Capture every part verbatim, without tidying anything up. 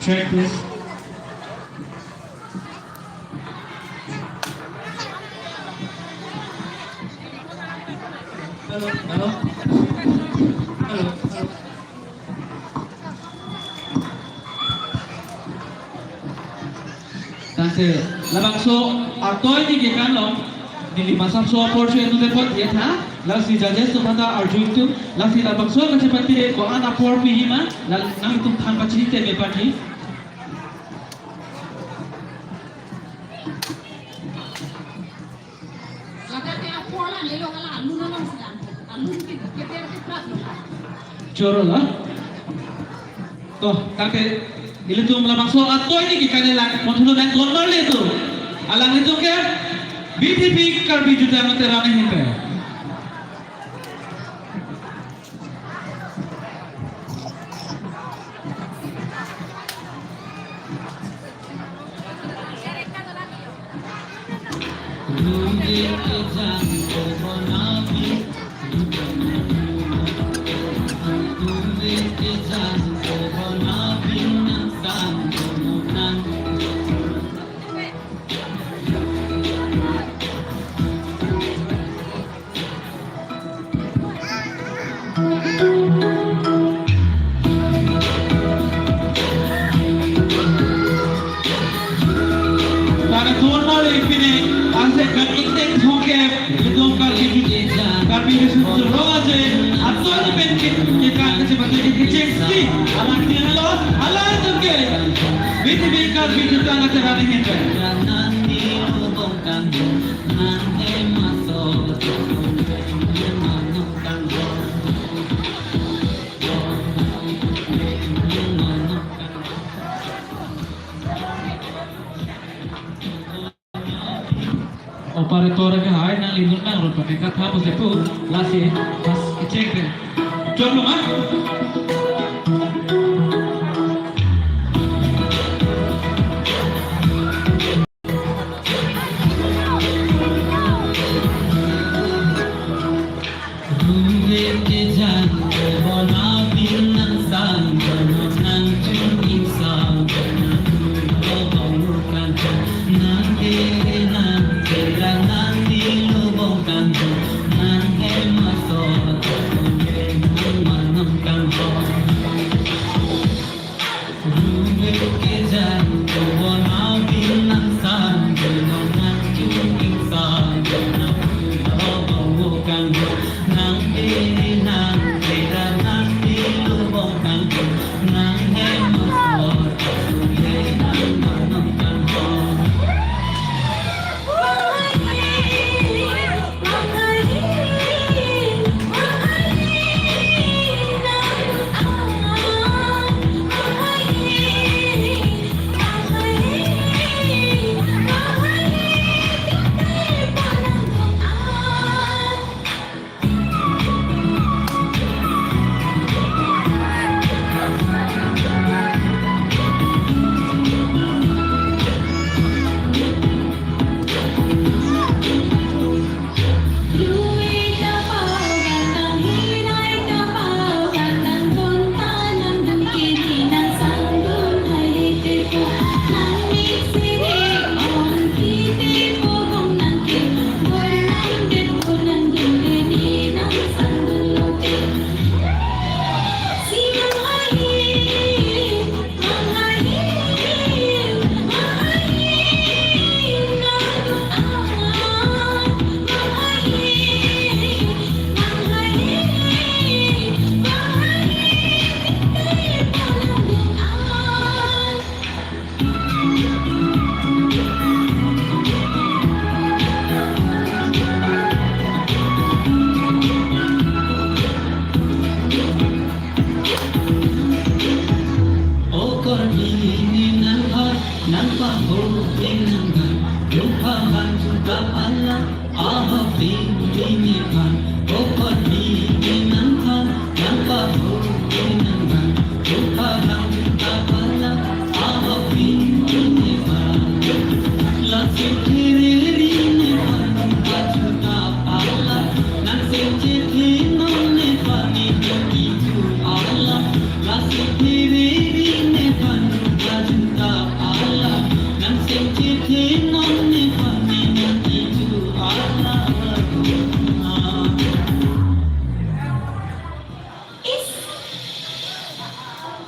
Practice. Hello, hello. Hello, hello. Tangte labangso atoi ni kekan along, neli masapso apor cho-en dunde apot ya tha, lasi judges atum aphanta arju itum, lasi labangso kachepate ko-an apor piji ma, la nanglitum than pachini te me pati. Ladak ke apor la lelo hala alun along sedang. Alun ke keter ke plat lo. Choro la. To, tangte ilitum labangso atoi ni kekan lang, monthulo nang konor le tu. Alanglitum ke B T P Karbi Jutang Angteran ahin pen. Para tonmari pine ase kan ingteng thongke ilitum Karbi Ju-, Karbi Riso Nimso Rong Aje atoi ni pen ke, kekan kachepate ke kechengsi alang tin lo, alanglitum ke B T P Karbi Jutang Angteran ahin pen. Operator ke hai nang linut nang rot pakai kata apa sih pu, lasi pas kecek deh. Coba mas.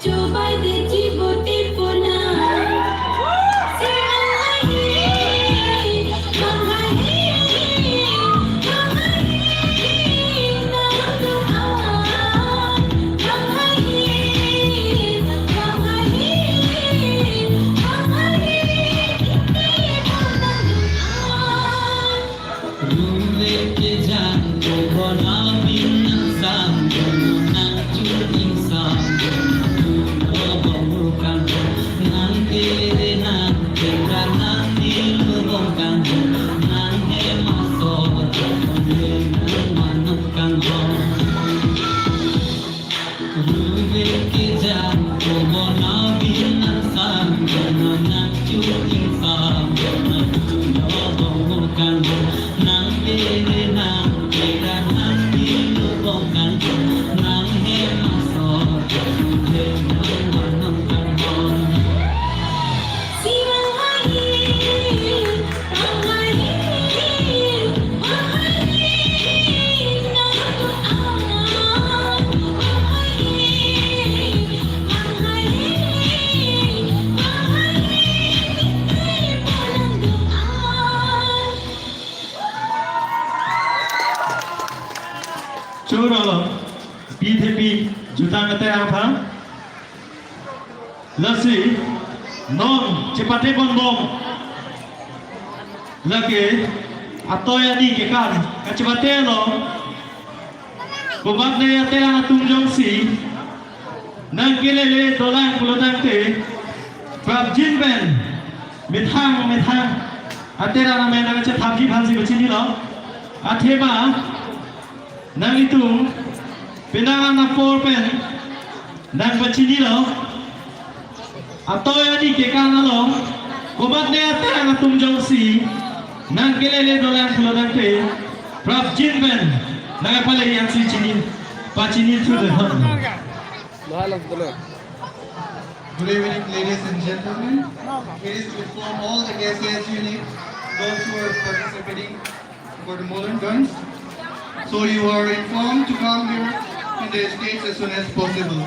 Chubai de chibo te puna. Choro lo, P T P, jutang ate apa? Lasi, non, chepate bonbon. Lake, atoi ani kekan, kachepate lo. Komatne aterang atum jongsi nangkelele dolang pulo tangte, prapjin pen, methang, methang, aterang amen nangkachethapji aphansi pachinilo. Athema, nanglitum, penang an apor pen, nangpachinilo. Atoi ani kekan along, komatne aterang atum jongsi nangkelele dolang pulo tangte, prapjin pen nangpale yangsi chini, pachini thu de hon. Good evening, ladies and gentlemen. It is to inform all the guests unit, those who are participating for the Molen Dance. So you are informed to come here in the stage as soon as possible.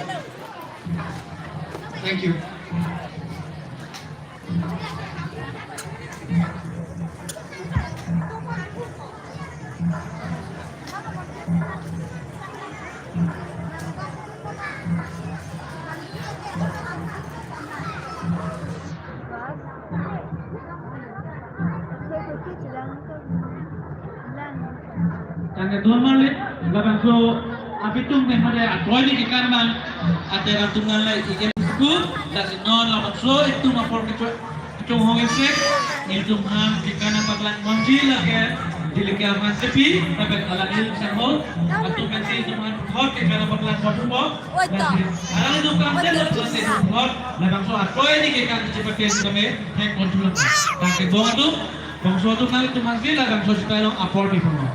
Thank you. Tangke don marli, labangso apitum ne hade atoi ni kekan bang, aterang atum nang le iken ku, lasi non labangso itum apor kecho-, kechonghong isi, itum aphan kekan apaklang ponji lake, dilike aphan sepi, tapi alang il sangho, atum pensi itum aphan hot kekan apaklang ponpo. Oi, to. Alang itum kam oi, jen to, lasi to. Hot, labangso atoi ni kekan chepate kami, hek ponpo. Tangke bong atum, bangso atum nang itum aphan si labangso style apor di ponpo.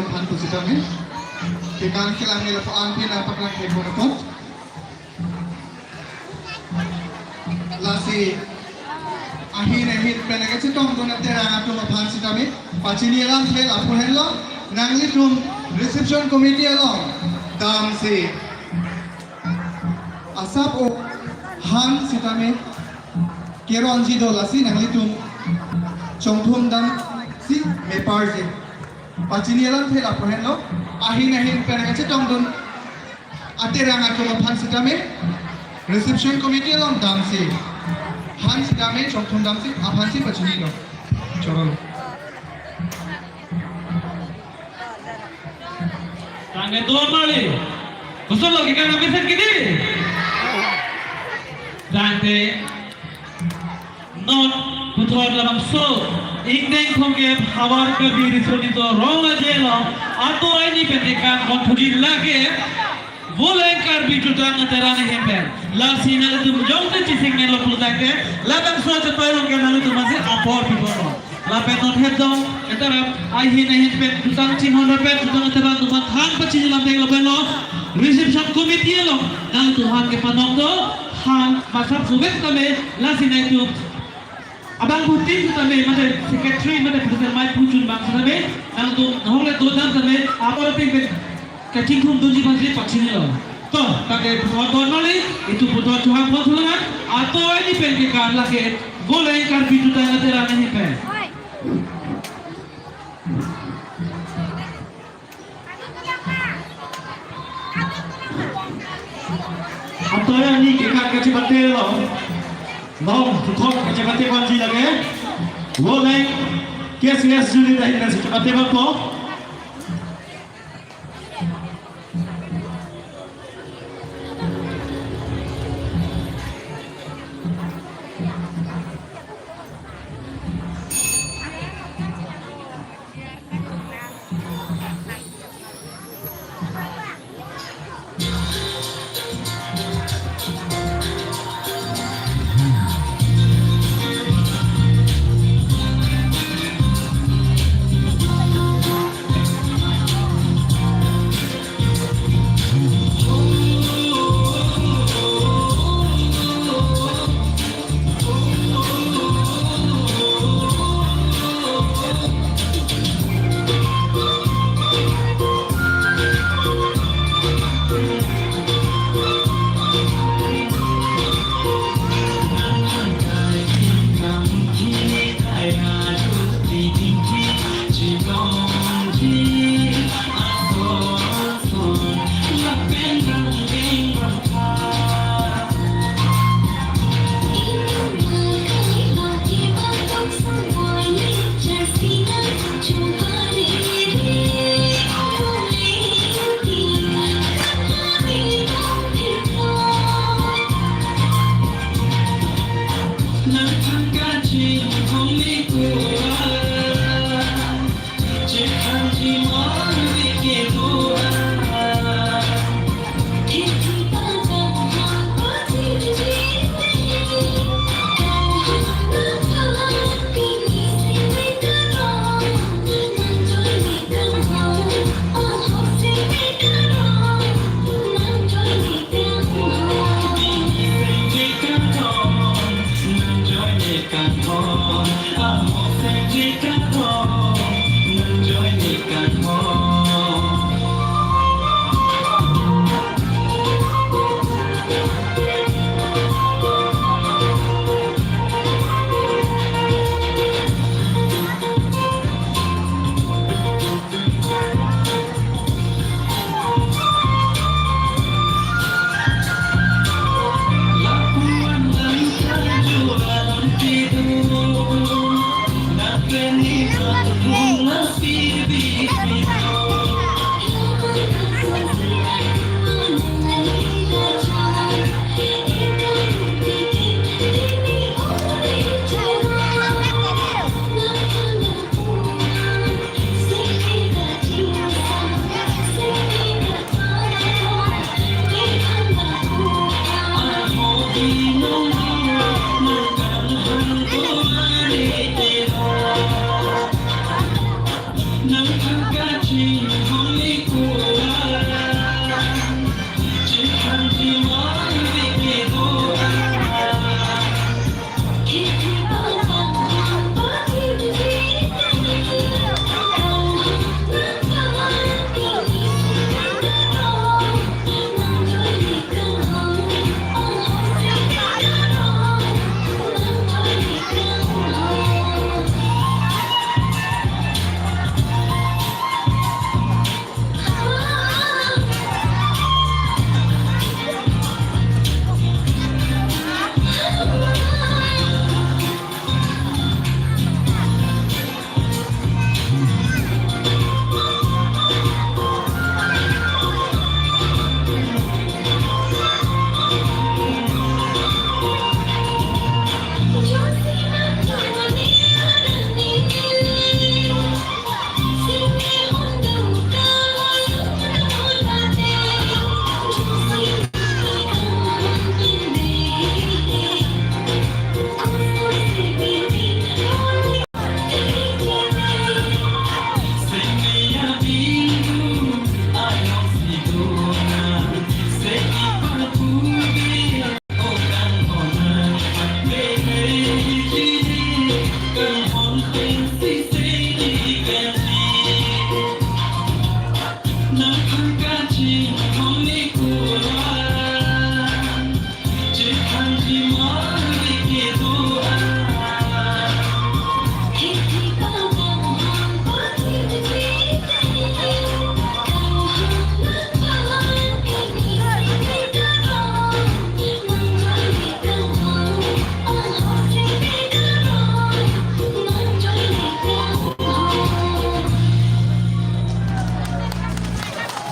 aphan pusitame kekan kelang nilo pu anpin nangpaklang thekpo apot. Lasi ahin ahin pen kachetongdun aterang atum aphan sitame pachini alamthe lapu henlo, nanglitum reception committee along damsi asap o han sitame keronji do, lasi nanglitum chongthum damsi meparji. Pachini alamthe lapu henlo, ahin ahin pen kachetongdun aterang atum aphan sitame reception committee along damsi, han sitame chongthum damsi aphansi pachinilo. Choro. Tangke do mali. Kosonlo kekan amesen kidi? Tangke non puthot labangso ingdeng thomkep Havar Karbi Riso Nimso Rong Aje along ato aini pen kekan konthuji lake Voleng Karbi Jutang Aterang ahin pen. Lasi nanglitum jongsi chising nelo pulo tangte, labangso chetoi along ke nanglitum aphansi apor piponlo. Lapen non hedong, etarap, ahin ahin pen, jutang chinghon pen, jutang aterang atum aphan than pachini lamthe lapen lo, reception committee along, nanglitum aphan kepanong do, han, masap suvet tame, lasi nanglitum abang putin sitame, mate secretary, mate president mai puchun abang sitame, nangtum, nahokle dodam sitame, apor tin pen, kachingthum dunji aphansi pachinilo. To, tangke puthot don mali, itum puthot chuhang pon thulang, ato aini pen kekan lake, Voleng Karbi Jutang Aterang ahin pen. Ato aini kekan kachepatelo. Long, puthot kachepate ponji lake. Voleng K C S unit ahin pen si chepate ponpo.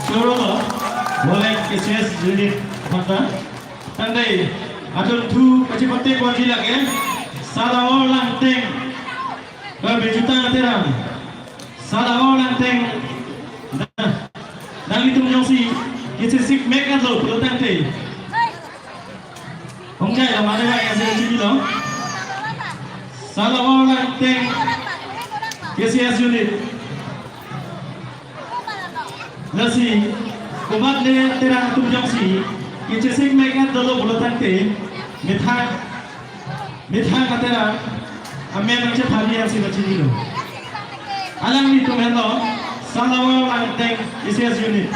Chorolo, volek K C S unit aphan ta. Tangte, adunthu kachepate kwanji lake, Salawar Langteng, eh, Bijutang Ateram. Salawar Langteng, da, nanglitum jongsi, kachesik mek-etlo pulo tangte. Hongjailo mane ba yang sini lo. Salawar Langteng K C S unit. Lasi, komat le Ateram atum jongsi, kachesik mek-et dolo pulo tangte, methang, methang Ateram, amen nangchephan yang sini chinilo. Alanglitum henlo, Salawar Langteng K C S unit.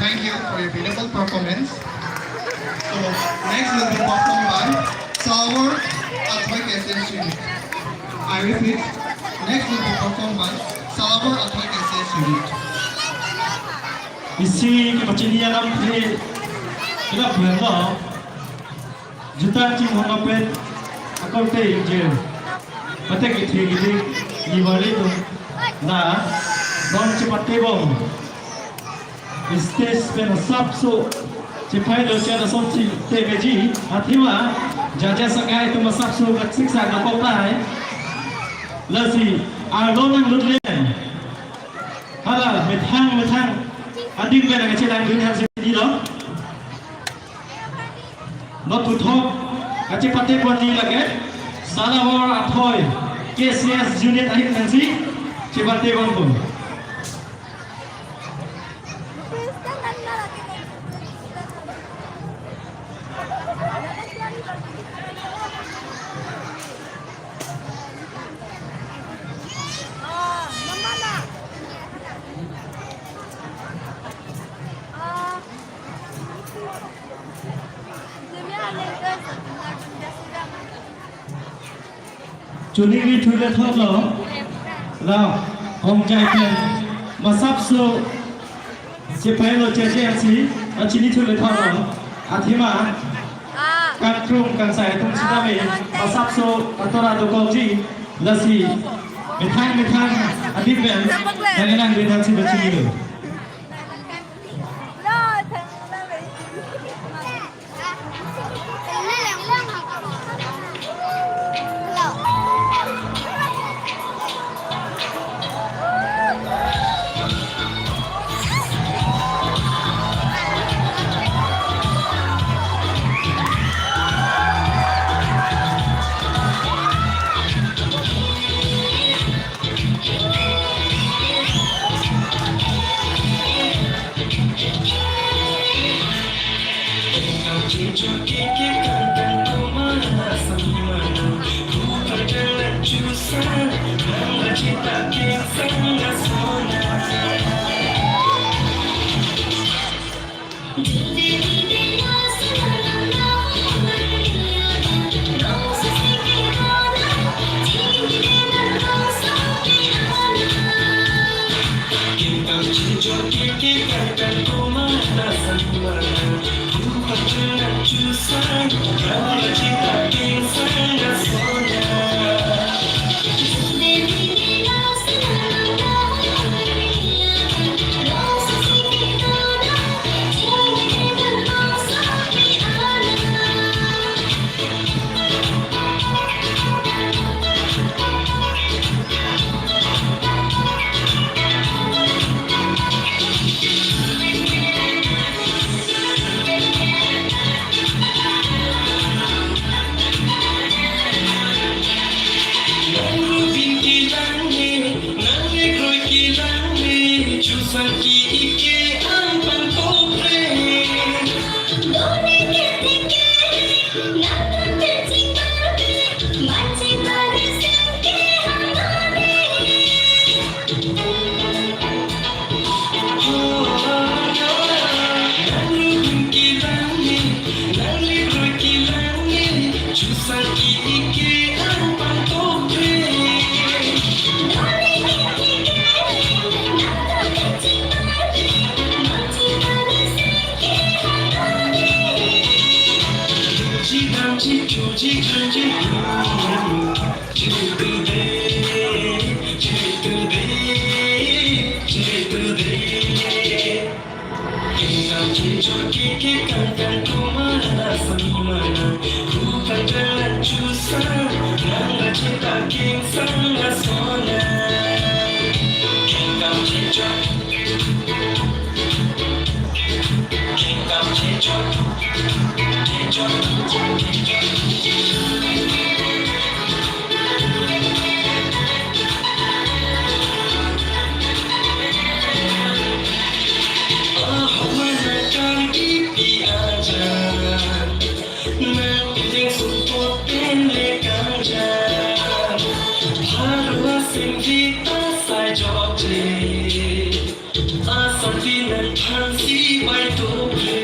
Thank you for your beautiful performance. So, next will be performed by Salawar Athoi K C S unit. I repeat, next will be performed by Salawar Athoi K C S unit. Isi kepachini alam di kita bulan lo. Juta chinghon apet akorte ingjir. Patek kethe kethek Diwali atum la non chepatebom. Stage pen asapso chepailo chot ason si teveji, athema jaja sakai atum asapso kasiksak nangkok lai. Lasi arlo nanglut le. Hala methang methang adim pen nangchelang dun hal si dilo. Not puthot kachepate ponji lake Salawar Athoi K C S unit ahin nangsi chepate ponpo. Choningri thurle thotlo. Lao, hongjai pen masapso chepailo cheche ansi, achini thurle thotlo. Athema kangkrung kangsai atum sitame masapso atora dokokji, lasi methang methang adim pen nangkelang dun hal si pachinilo. Jokje, asarpi nangphansi bai tokre.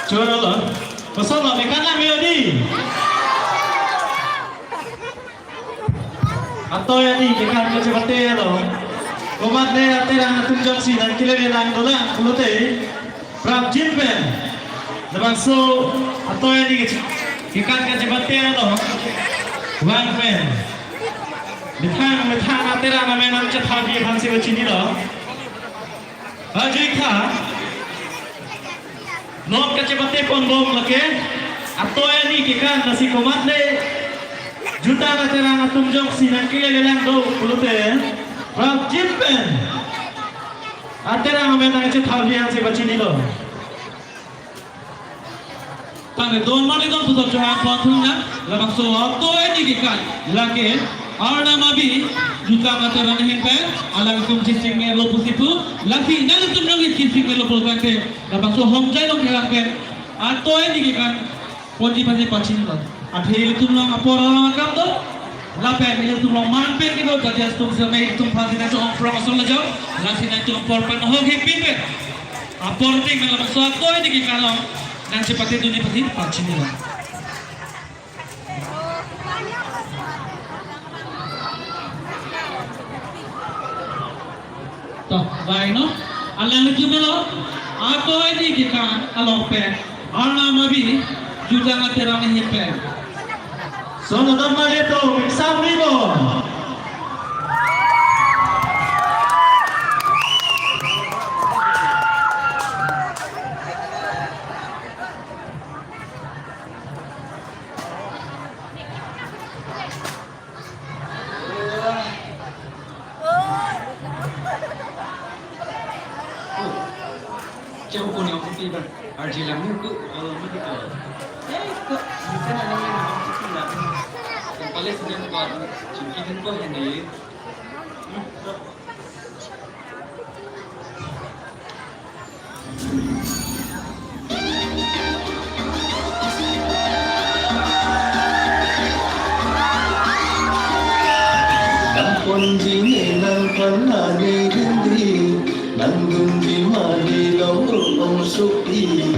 Chorolo. Pasal lo, mekan lang yun di. Atoi ani kekan kachepate lo. Komatne aterang atum jongsi nangkelelang dolang pulote prapjin pen labangso atoi ani kekan kachepate lo. Vang pen methang methang aterang amen nangchethabi aphansi pachinilo. Ajoitha non kachepate ponbom lake atoi ani kekan, lasi komatne jutang aterang atum jongsi nangkelelang do pulote prapjin pen aterang amen nangchethabi aphansi pachinilo. Tangte don mali don putar chunga pon thungnang, labangso atoi ani kekan lake Arnam Abi jutang aterang ahin pen alangtum chising melo pusi pu, lasi nanglitum nangli chising melo pulo tangte labangso homjai along kelang pen atoi ani kekan ponji aphansi pachinilo. Athe ilitum along apor alam akam do, lapen ilitum along man pen kedo, jadi atum seme ilitum aphansi nangchong prong asong lajong, lasi nangtum apor pen hok hek pin pen apor ting pen labangso atoi ani kekan along nangchepatedunji aphansi pachinilo. To, baik no. Alanglitum lo atoi ani kekan along pen Arnam Abi jutang aterang ahin pen. Son adam mali to, exam ni bo. Chau ko ni aku tiba. Arji lam ni ko, eh, mati ko. Eh, ko, bukan anak yang aku tiba. Yang paling senang buat, cuma kan ko ini. Hmm, to. Nangponji ne nangphan ani rindi, nangdunji ma ne long ong supi.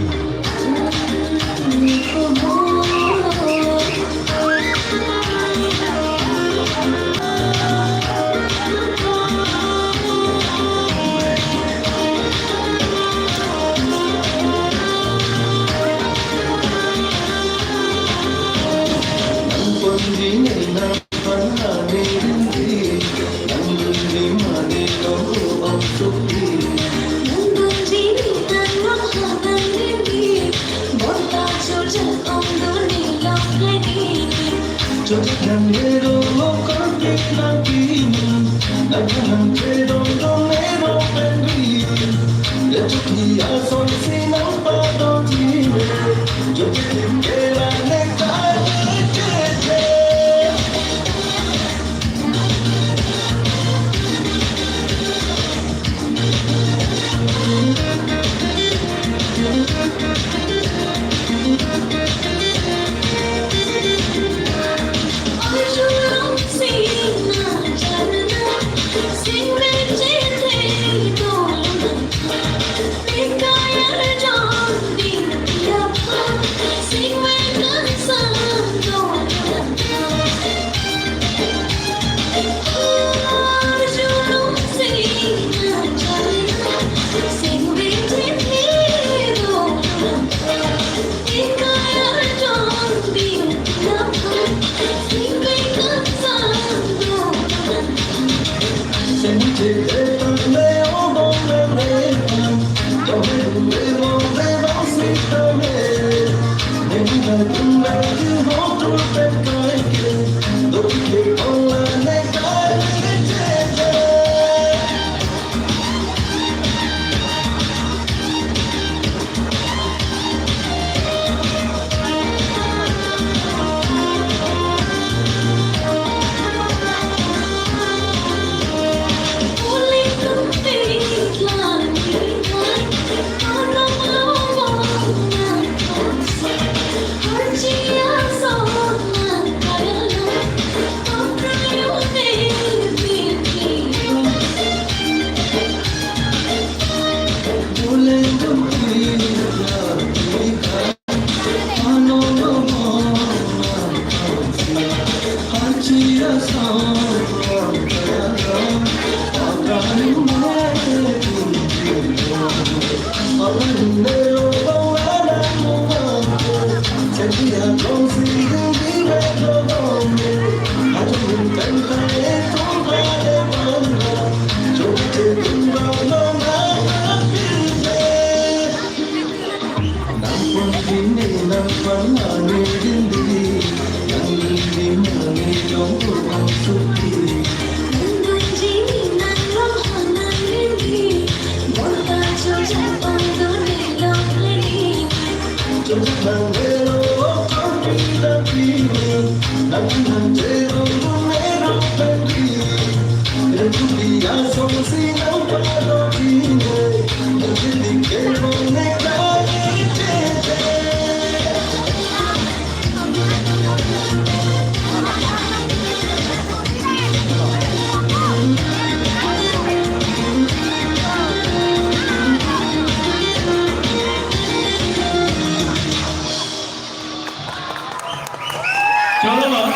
Cholo,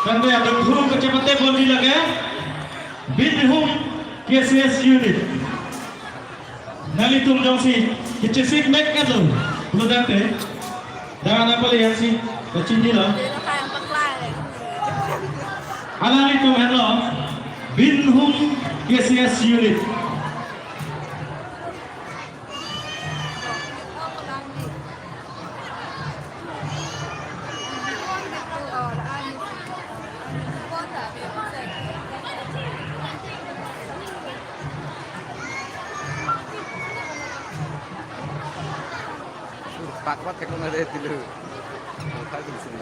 kami ada guru kecamatan Bondi lagi. Binhum K C S unit. Nanglitum jongsi kechesik mek kan lo, lo date. Dak nangpale yangsi kachinilo. Alanglitum henlo Binhum K C S unit. Pak, pak, kayak mana dia dulu? Pak, di sini.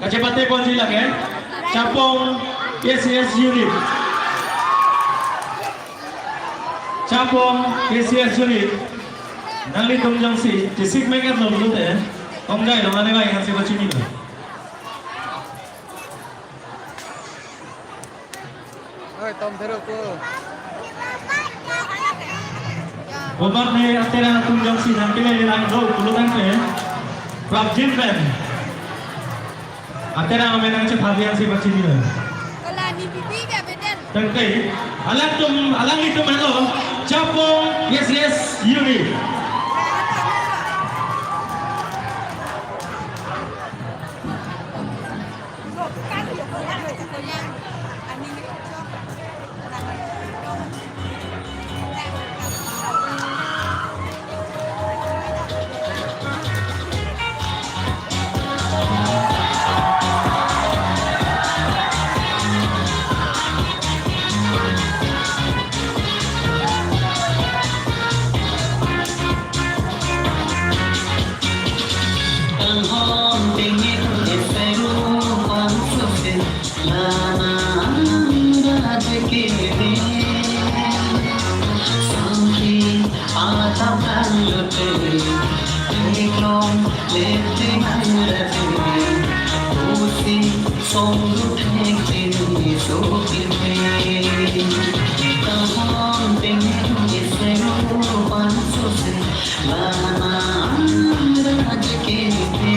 Kachepate ponji lake. Chapong K C S unit. Chapong K C S unit. Nanglitum jongsi chesik mengat lo pulote, kongjai along ane bai ngan si pachini lo. Oi, tom thero ko. Bobat ne aterang atum jongsi nangkele lang do pulo tangte, prapjin pen aterang amen nangchephabi ngan si pachini lo. Ola ni bibi ke beden. Tangte, alangtum, alanglitum henlo, Chapong K C S unit. Kanghon pingit eseru pansose lana raj keme. Sangki atam kan lote, teklong lete nang rate, usi song luthek jini sopite. Kanghon pingit eseru pansose lana raj keme.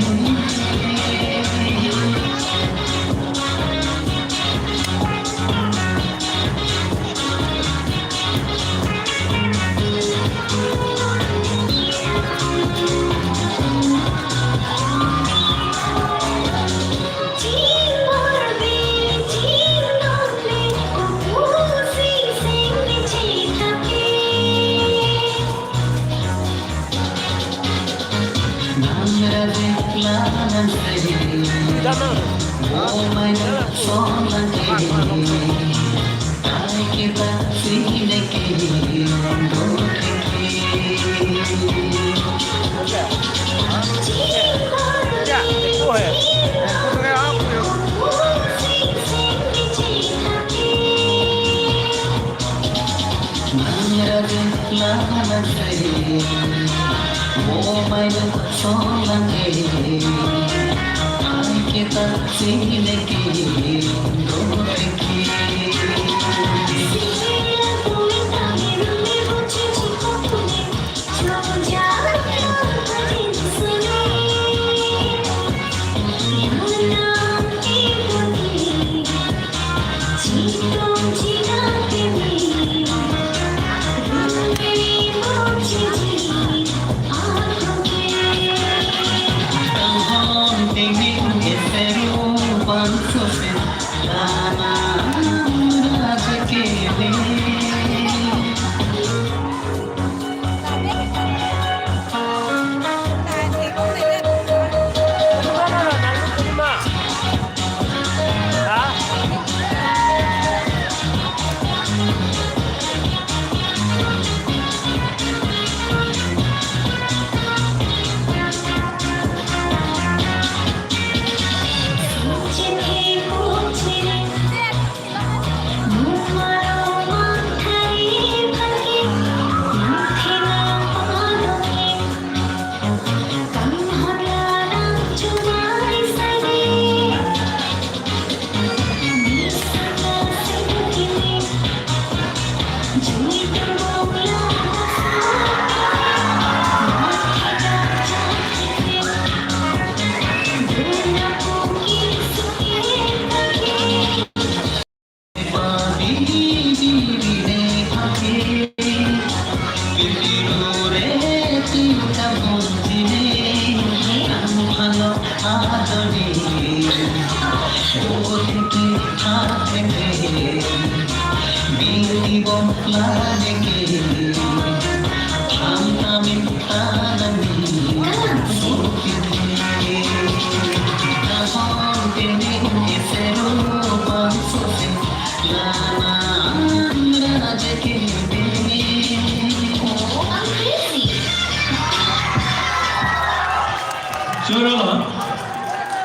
Choro,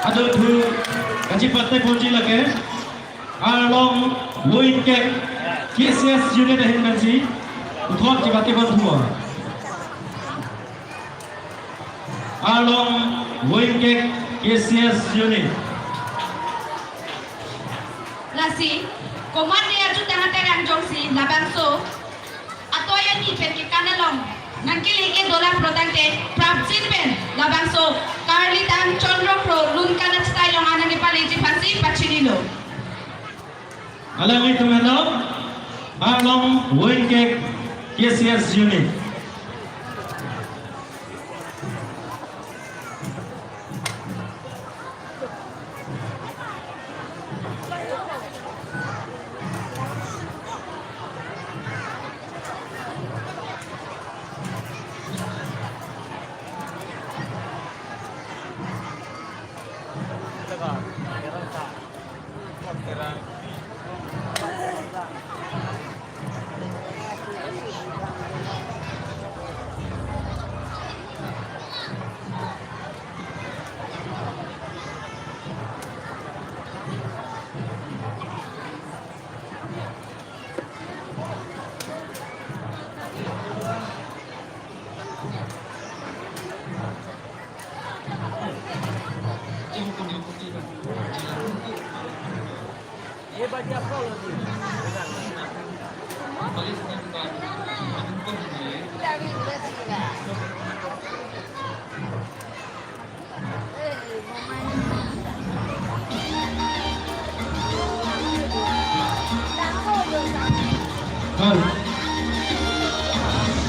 adolphu Ponji lake, Arlong Wingkek K C S unit ahin pensi puthot kebate bang thua. Arlong Wingkek K C S unit. Lasi, komat de ajut tangate rangjongsi, labangso atoi ani pen kekan along nangkele-ik dolang pulotangte prapjin pen labangso karlitang chondro kro lun kanat style along anang kepaleji aphansi pachinilo. Alanglitum henlo Arlong Wingkek K C S unit.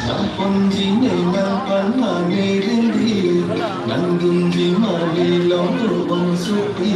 Nangponji ne nangpan mane rinti, nangdunji mane long tu bang supi.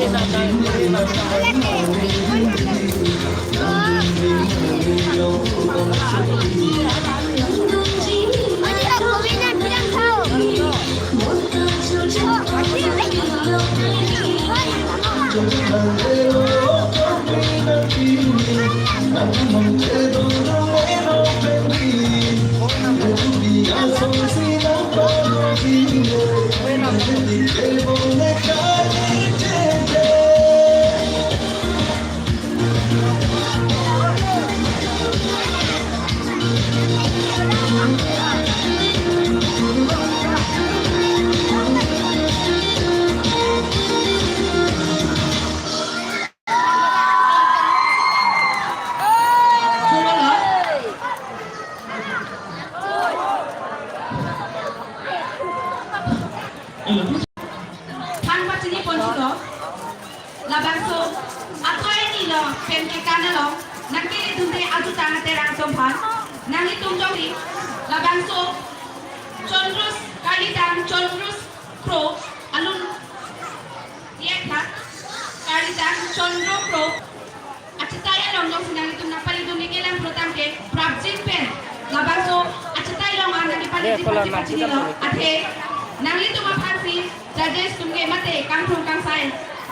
Thank pachini ponchilo. Labangso atoi ni lo pen kekan along nangkele dunde ajutang aterang atum aphan. Nanglitum jongsi labangso Chondros, Karlitang Chondros Kro alun diak tha. Karlitang Chondro Kro achetai along jongsi nanglitum nangpalidun ni kelang pulotangte prapjin pen labangso achetai along an nangpalidun pachini lo. Athe nanglitum aphansi judges atum ke mate kangthum kangsai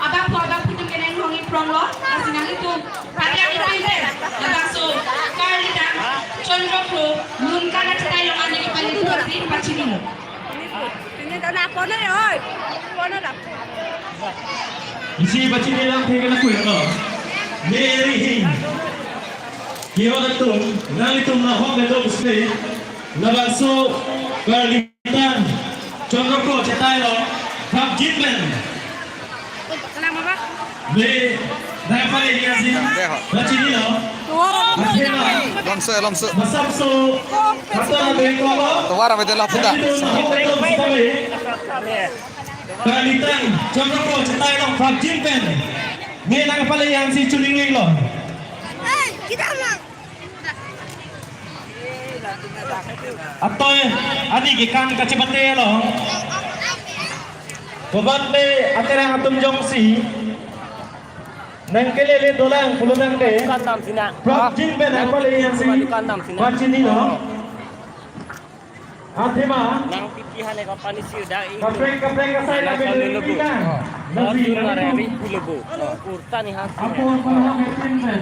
abangphu abangphi atum ke nang hong iprong lo. Lasi nanglitum pati api pen labangso Karlitang Chondro Kro lun kan achetai along an nangpalidun pachini pachini lo. Pini dana pona oi. Pona dap. Isi pachini lang thek na kuya no. Mary Hing. Kio datum, nanglitum nahok datum sini. Labangso Karlitang Chondro Kro achetai along prapjin pen. Kenapa, Pak? Be, nangpale iansi pachini lo. Athe ma, Lamso, lamso. Masapso kata na bengkolo. Tovar ave de la puta. Nanglitum nahok datum sitame. Karlitang Chondro Kro achetai along prapjin pen. Me nangpale iansi chuling lo. Atoi ani kekan kachepate lo. Kobat le aterang atum jongsi nangkelele dolang pulotangte. Dukan dam sina. Prapjin pen nangpale iansi. Dukan dam sina. Pachini lo. Athe ma. Nang pipi hane ka pani sir da i. Kaprek kaprek asai nang kami kami lubu. Lubu. Hor jun mare ri pu lubu. Kurta ni ha. Apo apo ha metin pen.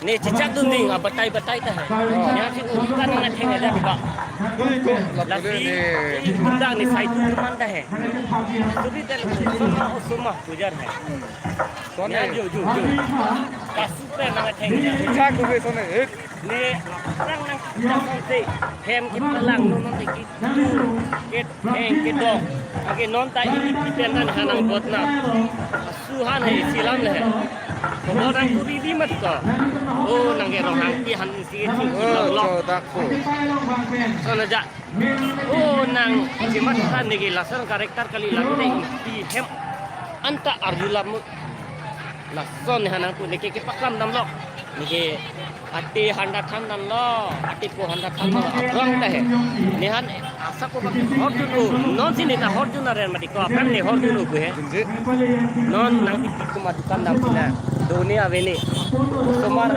Ne chechak dun ding abatai batai ta hai. Yang si kurta nang theng aja ba. Lasi i kurta ni sai tu man ta hai. Suri tel suma suma pujar hai. Sone. Ya, jo, jo, jo. Kasu pen nang theng aja. Chak dun sone. Ne, orang nang kita nanti hem kita lang nonton dikit. Ket, heng, kedok. Ake non ta ini kita nan hanang bot na. Suhan hai silam le. Orang tu di mat ko. Oh, nang ke rohang ti han si ti. Oh, lok lok. Chau tak ko. Sana ja. Oh, nang jimat kan dikit lason karakter kali lang ne ti hem. Anta arju lam. Lason ne hanang tu ne ke kepaklam dam lok. Ne ke ati handa than dan lo, ati po handa than lo, aprang ta hai. Ne han asa ko bang hor jun lo, non si ne ta hor jun aren mati ko, aprang ne hor jun lo ko hai. Non nang ti ko mati kan dam sina. Doni ave ne. Tomar